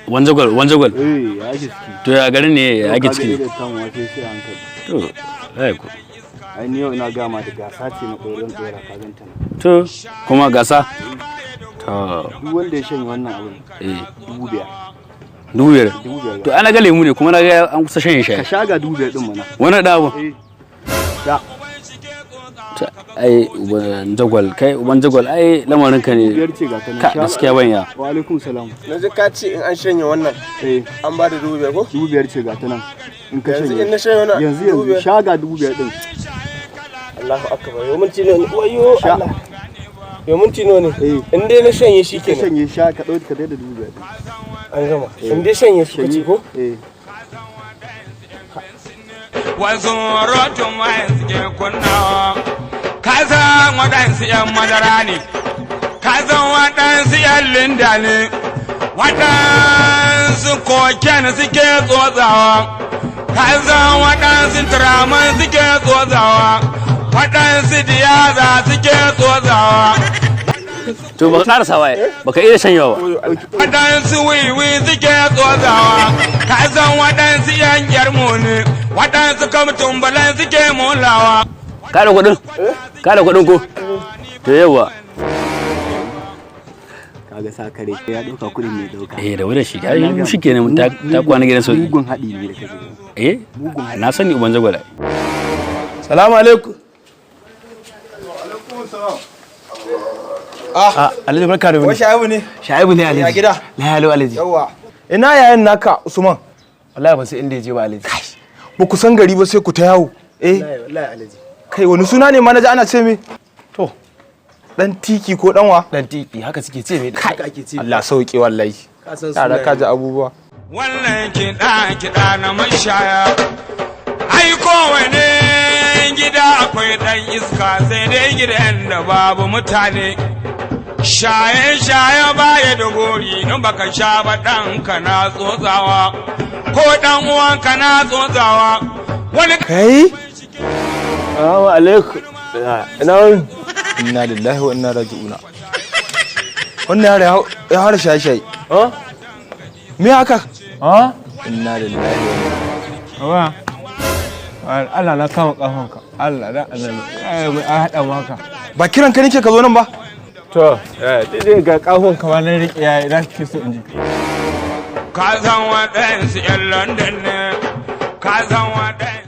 Wanjagwal, wanjagwal. Eh, ya ake ciki? To, ya garin ne, ya ake ciki? Ka ga irin wace sai a hankali. To, ai ko. Ai ni yau ina gama da gasa ce na ɗorin ɗora, ka ganta nan. To, kuma gasa? To, Duk wanda ya shanye wannan abin, 5,000. 5,000. 5,000. To, ana ga lemu ne kuma na ga an kusa shanye shi. Ka sha, ga 5,000 ɗin mana. Wani da abu. Eh. Sha. Ta, ai uban jagwal, kai uban jagwal, ai lamarin ka ne. 5,000 ce ga ta nan. Ka Sha. gaskiya ban ya. Wa alaikum salam. Na ji ka ce in an shanye wannan Eh, an ba da 5,000 ko? 5,000 ce ga ta nan. In ka Yanzu shanye. in na shanye wannan Yanzu dubu yanzu biyar. Sha, ga 5,000 ɗin. Allahu akbar. Yau minti nawa ne? Wayo Sha. Allah. Yau minti nawa ne? Eh. In dai na shanye shi Ka kenan. shanye, sha, ka ɗauki ka da 5,000 ɗin. An gama. In dai shanye su kace ko? Eh. Wasu rotun wayan suke kunnawa, ka san waɗansu 'yan madara ne, ka san waɗansu 'yan linda ne, waɗansu koken suke tsotsawa, ka san waɗansu turaman suke tsotsawa, waɗansu diyaza suke tsotsawa. To, baka karasa ba, baka iya shanyewa ba. Waɗansu wiwi suke tsotsawa, ka san waɗansu 'yan gyarmu ne, waɗansu kamtumbalan suke molawa. Ka da kuɗin? Ka da kuɗin ko? To, yawa. Kaga sa kare ya ɗauka kuɗin ne ɗauka. Eh, da wuri shi. Ai shi kenan, ta kwana gidan sauki. Mugun haɗi ne da kake gani. Eh? Na sani, uban jagwal. Salamu alaikum. Ah, Alhaji, barka da Wai wuni. Shaibu ne? Shaibu ne, Alhaji. Ya gida? Lafiya, Alhaji. Yawwa. Ina yayan naka Usman? Wallahi ban san inda ya je ba, Alhaji. Ba ku san gari ba sai ku ta yawo. Eh, Wallahi, Alhaji. kai wani suna ne ma naji ana ce me? To, Dan tiki ko danwa? Dan tiki haka suke ce mai, haka ake ce. Allah sauke wallahi. Ka san Yara sunaye. ka ji abubuwa. Wannan kiɗa kiɗa na mashaya, ai kowane gida akwai ɗan iska, sai dai gidan da babu mutane. Shaye shaye baya da gori, in baka sha ba ɗanka na tsotsawa ko ɗan uwanka na tsotsawa wani. Kai? Assalamu alaikum. Ina wuni? Inna lillahi wa inna raji'una. Wannan yaro ya har shaye shaye. Ha? Me haka? Ha? Inna lillahi wa inna. Baba. Allah na kama kafanka. Allah da annabi. Ai an haɗa mu haka. Ba kiran ka nake ka zo nan ba? To, dai ga kafanka ma na riƙe, ya ina kike so in ji. Ka san waɗansu 'yan London ne, ka san waɗansu